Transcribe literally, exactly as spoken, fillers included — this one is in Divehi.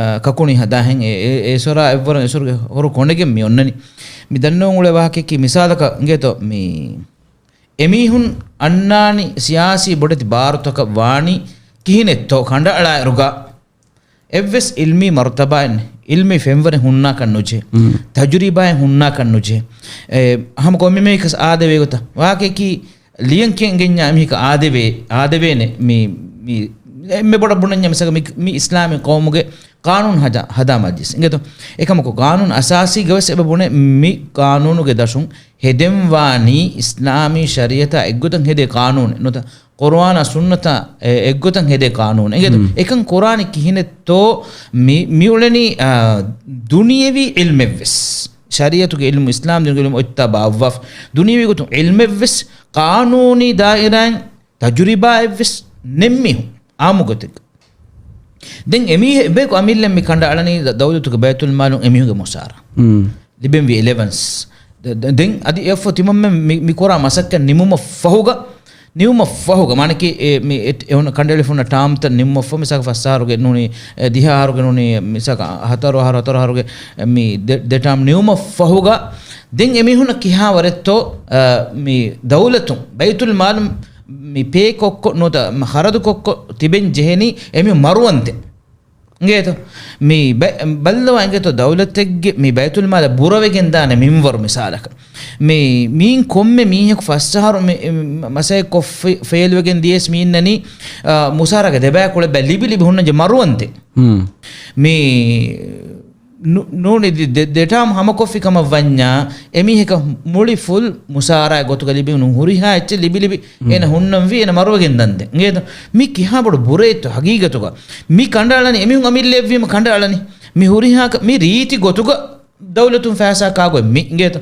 އާ، ކަކުނި ހަދާހެން އެ، އެ، އެ އެސޮރާ އެއްވަރު އެސޮރުގެ ހޮރު ކޮނޑެގެން މި އޮންނަނީ. މި ދަންނަވަން އުޅޭ ވާހަކައަކީ މިސާލަކަށް އިނގޭތޯ މި އެމީހުން އަންނާނީ ސިޔާސީ ބޮޑެތި ބާރުތަކަށް ވާނީ ކިހިނެއްތޯ ކަނޑައަޅާއިރުގަ އެއްވެސް އިލްމީ މަރުތަބާއެއް ނެތް. އިލްމީ ފެންވަރެއް ހުންނާކަށް ނުޖެހޭ. މް. ތަޖުރިބާއެއް ހުންނާކަށް ނުޖެހޭ. އެ، ހަމަ ކޮންމެ މީހަކަސް އާދެވޭ ގޮތަށް. ވާހަކައަކީ ލިޔަން ކިޔަން ގެންޏާ އެމީހަކަށް އާދެވޭ، އާދެވޭނެ. މި، މި، އެންމެ ބޮޑަށް ބުނަންޏާ މިސަކަ މި، މި އިސްލާމީ ޤައުމުގެ ޤާނޫނު ހަދާ، ހަދާ މަޖިލިސް. އިނގޭތޯ؟ އެކަމަކު ޤާނޫނު އަސާސީގަވެސް އެބަ ބުނޭ މި ޤާނޫނުގެ ދަށުން ހެދެންވާނީ އިސްލާމީ ޝަރީޢަތާ އެއްގޮތަށް ހެދޭ ޤާނޫނެއް ނުތަ ޤުރުއާނާ ސުންނަތާ އެ-، އެއްގޮތަށް ހެދޭ ޤާނޫނެއް. އިނގޭތޯ؟ މް. އެކަން ކުރާނީ ކިހިނެއްތޯ މި-، މިއުޅެނީ، އާ، ދުނިޔެވީ ޢިލްމެއްވެސް. ޝަރީޢަތުގެ ޢިލްމު، އިސްލާމް ދީނުގެ ޢިލްމު އޮތްތާ ބާއްވާފަ. ދުނިޔެވީ ގޮތުން ޢިލްމެއްވެސް ޤާނޫނީ ދާއިރާއިން ތަޖުރިބާއެއްވެސް ނެތް މީހުން އާއްމު ގޮތެއްގަ. ދެން އެމީހެއް އެބަޔަކު އަމިއްލަ މި ކަނޑައަޅަނީ ދަ-، ދައުލަތުގެ ބައިތުލްމާލުން އެމީހުންގެ މުސާރަ. މް. ލިބެންވީ އެލަވަންސް. ދެ-، ދެ-، ދެން އަދި އެއަށްފަހު ތިމަންމެން މި، މި ކުރާ މަސައްކަތް ނިމުމަށް ފަހުގަ، ނިމުމަށް ފަހުގަ، މާނަކީ އެ، މި އެ، އެ ހުންނަ ކަނޑައެޅިފަ ހުންނަ ޓާމްތައް ނިމުމަށް ފަހު، މިސާލަކަށް ފަސް އަހަރުގެ ނޫނީ، އެ، ދިހަ އަހަރުގެ ނޫނީ، މިސާލަކަށް ހަތަރު އަހަރު، ހަތަރު އަހަރުގެ، އެ، މި ދެ، ދެ ޓާމް ނިމުމަށް ފަހުގަ، ދެން އެމީހުންނަށް ކިހާވަރެއްތޯ، އަ، މި ދައުލަތުން، ބައިތުލް މާލުން މި ޕޭ ކޮށްކޮށް ނުވަތަ މަ-، ޚަރަދު ކޮށްކޮށް ތިބެން ޖެހެނީ އެމީހުން މަރުވަންދެން. އިނގޭތޯ؟ މި ބަ-، ބައްލަވާ އިނގޭތޯ ދައުލަތެއްގެ މި ބައިތުލް މާލަށް ބުރަވެގެން ދާނެ މިންވަރު މިސާލަކަށް. މި، މީން ކޮންމެ މީހަކު ފަސް އަހަރު މި، މަ-، މަސައްކަތް ކޮށް ފެ-، ފެއިލްވެގެން ދިޔަސް މި އިންނަނީ، އާ، މުސާރަގެ ދެބަޔަކު ޅެއްބަ ލިބި ލިބި ހުންނަންޖެ މަރުވަންދެން. މް. މި ނު-، ނޫނީ ދެ-، ދެ-، ދެޓާމް ހަމަކޮށްފި ކަމަށް ވަންޏާ، އެމީހަކަށް މުޅި ފުލް މުސާރައި ގޮތުގަ ލިބި ނު-، ހުރިހާ އެއްޗެއް ލިބި ލިބި އޭނަ ހުންނަންވީ އޭނަ މަރުވެގެން ދަންދެން. އިނގޭތޯ؟ މި ކިހާ ބޮޑު ބުރައެއްތޯ ހަގީގަތުގަ؟ މި ކަނޑައަޅަނީ އެމީހުން އަމިއްލައަށްވީމަ ކަނޑައަޅަނީ. މި ހުރިހާ ކަ-، މި ރީތި ގޮތުގަ ދައުލަތުން ފައިސާ ކާގޮތް މި އިނގޭތޯ؟